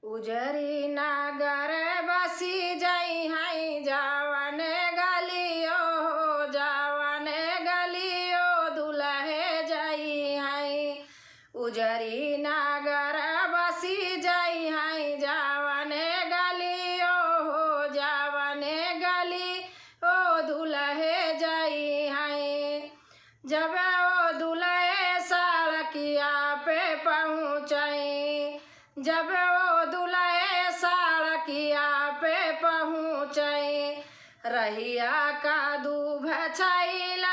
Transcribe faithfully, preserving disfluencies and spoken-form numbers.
उजरी नगर बसी जइहैं जवन गलियो, जवन गलियो दुलहे जइहैं। उजरी नगर बसी जइहैं जवन गलियो, जवन गलियो दुलहे जइहैं। जब ओ दुलहे सड़किया पे पहुँचैं, जब ओ दुलहे सड़किया पे पहुँचैं, रहिया का दूभ छाइल